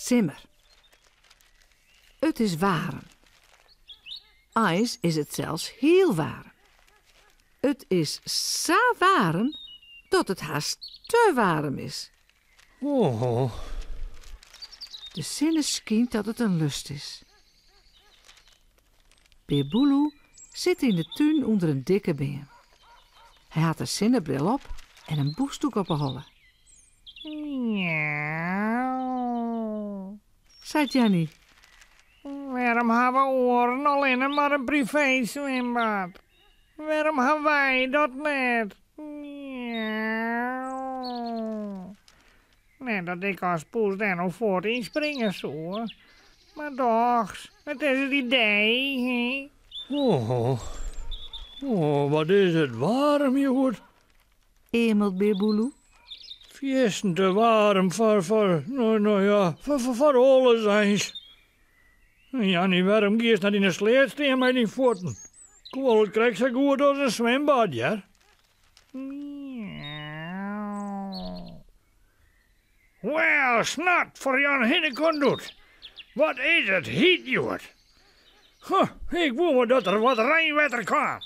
Simmer. It is waarm. Eins is it sels hiel waarm. It is sa waarm dat it hast te waarm is. Oh. De sinne skynt dat it in lust is. Bear Boeloe sit yn de tún ûnder in dikke beam. Hy hat in sinnebril op en in bûsdoek op 'e holle. Miauw. Seit Janny. Wêrom hawwe oaren allinne mar in priveeswimbad? Wêrom hawwe wy dat net? Miauw. Net dat ik as poes dêr no fuort yn springe soe, mar dochs, it is it idee, hè? Oh, oh, wat is it waarm hjoed. Eamelt Bear Boeloe. Fierstente waarm foar, foar, no, no ja, foar, foar, foar alles eins. Janny, wêrom giest net yn 'e sleat stean mei dyn fuotten? Kuollet krekt sa goed as in swimbad, hear. Wel, snot foar Jan Hinnekondoet. Wat is it hyt hjoed. Huh, ik woe mar dat der wat reinwetter kaam.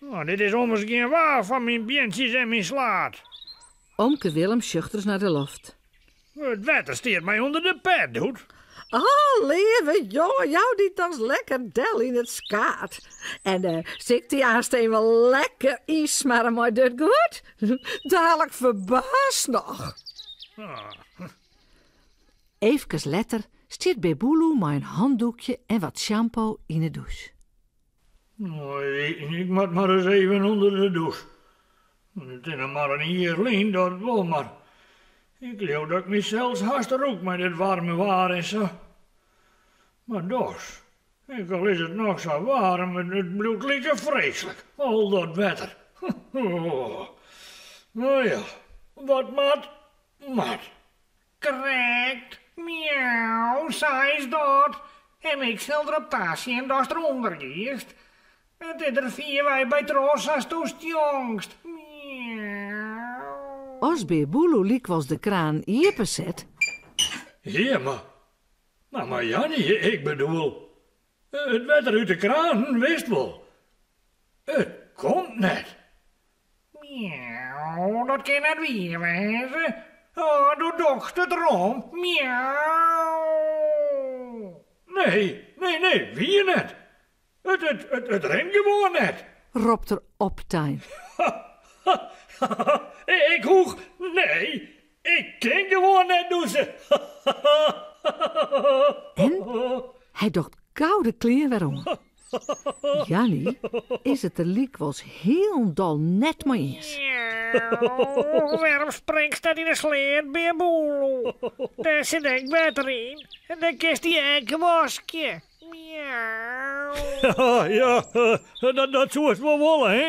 Oh, dit is ommers gjin waar foar myn beantsjes en myn slaad. Omke Willem sjocht ris nei de loft. It wetter stiet my ûnder de pet, doet. Oh, leave jonge, jou dy dochs lekker del yn it skaad. En uh, sil ik dy aanst even lekker ynsmarre mei dit goed? Dalik ferbaarnst noch. Eefkes letter stiet Bear Boeloe mei in handoekje en wat shampoo yn 'e dûs. Ik moat mar ris even ûnder de dûs. It is noch mar in jier lyn, dat wol, mar ik leau dat ik mysels hast rûk mei dit waarme waar en sa. Mar dochs, ek al is it noch sa waarm, it bliuwt like freeslik, al dat wetter. No ja, wat moat, moat. Krekt, miauw, sa is dat. En ik sil derop tasjen datst derûnder giest. It is der fierwei by troch sa'tsto stjonkst. Miauw. As Bear Boeloe lykwols de kraan iepenset. Hea, mar, mar Janny, ik bedoel, it wetter út de kraan, witst wol. It komt net. Miauw, dat kin net wier wêze. Oh, do dochst it derom. Miauw. Nee, nee, nee, wier net. It, it, it, it rint gewoan net. Ropt er optein. Ik hoech, nee, ik kin gewoan net dûse. En hy docht gau de klean wer oan. Janny is it der lykwols hielendal net mei iens. Miauw, wêrom springst net yn 'e sleat, Bear Boeloe? Dêr sit ek wetter yn en dêr kinst dy ek waskje. Miauw. Ja, dat soest wol wolle, hè?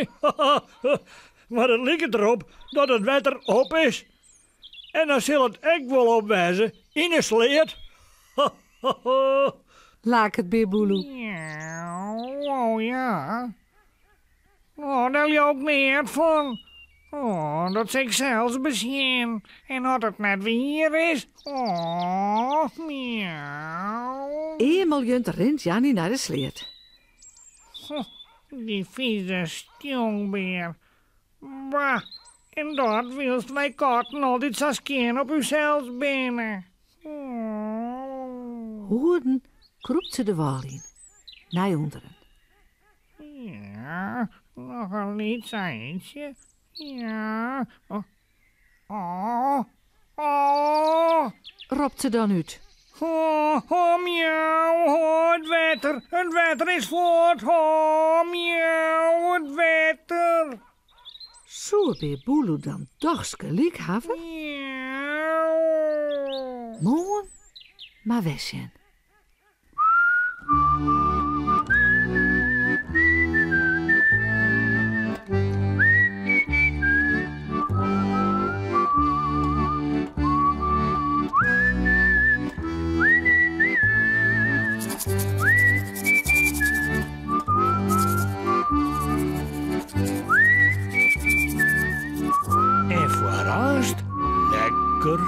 Mar it liket derop dat it wetter op is. En dan sil it ek wol op wêze yn 'e sleat. Laket Bear Boeloe. Miauw, oh ja. Oh, dêr leau ik neat fan. Oh, dat sil ik sels besjen. En as it net wier is, oh, miauw. Eameljend rint Janny nei de sleat. Dy fize stjonkbear. Bah, en dat wylst wy katten altyd sa skjin op ússels binne. Hoeden krûpt se de wâl yn, nei ûnderen. Ja, noch in lyts eintsje. Ja. Oh, oh. Ropt se dan út. Oh, oh, miauw, oh, it wetter, it wetter is fuort. Oh, miauw, it wetter. Soe Bear Boeloe dan dochs gelyk hawwe? Miauw. Moarn mar wer sjen. En foar aanst lekker.